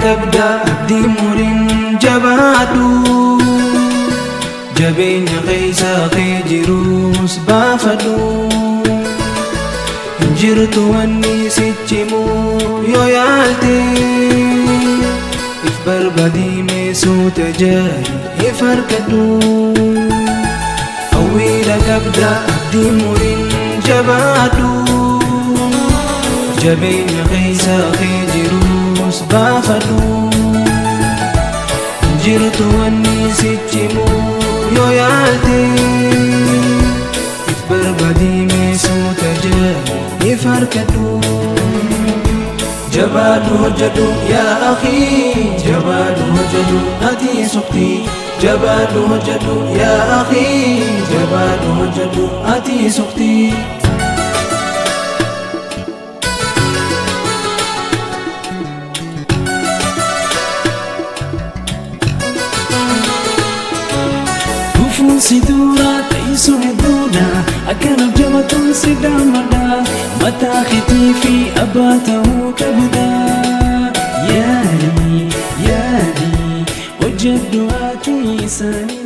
Qabda abdii muriin jabaadhu, jabeenya keessa kee jirus baafadhu. Hin jirtu wanni sichimu yoo yaalte, if barbaadii meesuuta jaari if harkadhu. Hawwiidha qabda abdii muriin jabaadhu, jabeenya keessa kee jirus baafadhu. Hin jirtu wanni sichimu yoo yaalte, if barbaadii meesuuta jaari if harkadhu. Jabaadhu hojjedhu yaa akhii, jabaadhu hojjedhu ati suktii. Jabaadhu hojjedhu yaa akhii, jabaadhu hojjedhu ati suktii. Gufuun si dura teessoo hedduudha, akkanaaf jabatuun si daammadha, mataa keetii fi abbaa ta'uu qabda. Yaadi yaadi hojjedhu ati isaanii.